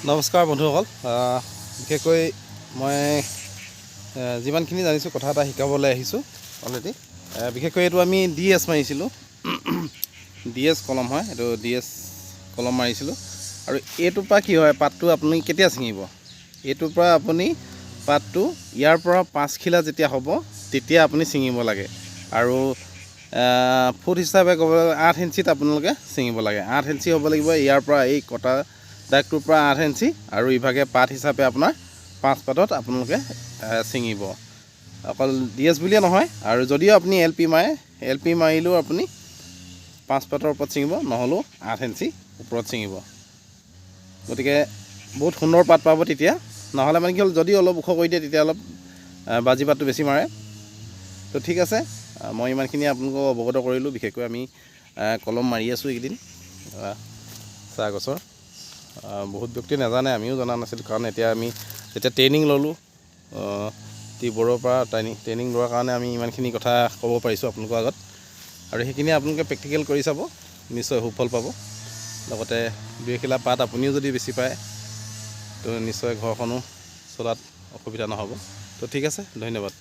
নমস্কাৰ বন্ধুসকল। বিশেষকৈ মই যিমানখিনি জানিছোঁ, কথা এটা শিকাবলৈ আহিছোঁ অলৰেডি। বিশেষকৈ এইটো আমি ডি এছ মাৰিছিলোঁ, ডি এছ কলম হয় এইটো। ডি এছ কলম মাৰিছিলোঁ আৰু এইটোৰ পৰা কি হয়, পাতটো আপুনি কেতিয়া ছিঙিব? এইটোৰ পৰা আপুনি পাতটো ইয়াৰ পৰা 5 খিলা যেতিয়া হ'ব, তেতিয়া আপুনি ছিঙিব লাগে। আৰু ফুট হিচাপে ক'বলৈ গ'লে 8 ইঞ্চিত আপোনালোকে ছিঙিব লাগে। 8 ইঞ্চি হ'ব লাগিব ইয়াৰ পৰা, এই কটা দাগটোৰ পৰা 8 ইঞ্চি। আৰু ইভাগে পাত হিচাপে আপোনাৰ 5 পাতত আপোনালোকে ছিঙিব। অকল ডি এছ বুলিয়ে নহয়, আৰু যদিও আপুনি এল পি মাৰে, এল পি মাৰিলেও আপুনি 5 পাতৰ ওপৰত ছিঙিব, নহ'লেও 8 ইঞ্চি ওপৰত ছিঙিব। গতিকে বহুত সুন্দৰ পাত পাব তেতিয়া। নহ'লে মানে কি হ'ল, যদি অলপ ওখ কৰি দিয়ে, তেতিয়া অলপ বাজি পাতটো বেছি মাৰে। তো ঠিক আছে, মই ইমানখিনি আপোনালোকক অৱগত কৰিলোঁ। বিশেষকৈ আমি কলম মাৰি আছোঁ এইকেইদিন চাহ গছৰ। বহুত ব্যক্তিয়ে নাজানে, আমিও জনা নাছিলোঁ। কাৰণ এতিয়া আমি যেতিয়া ট্ৰেইনিং ল'লোঁ টি বৰ্ডৰ পৰা, ট্ৰেইনিং লোৱাৰ কাৰণে আমি ইমানখিনি কথা ক'ব পাৰিছোঁ আপোনালোকৰ আগত। আৰু সেইখিনি আপোনালোকে প্ৰেক্টিকেল কৰি চাব, নিশ্চয় সুফল পাব। লগতে দুই এখিলা পাত আপুনিও যদি বেছি পায়, তো নিশ্চয় ঘৰখনো চলাত অসুবিধা নহ'ব। তো ঠিক আছে, ধন্যবাদ।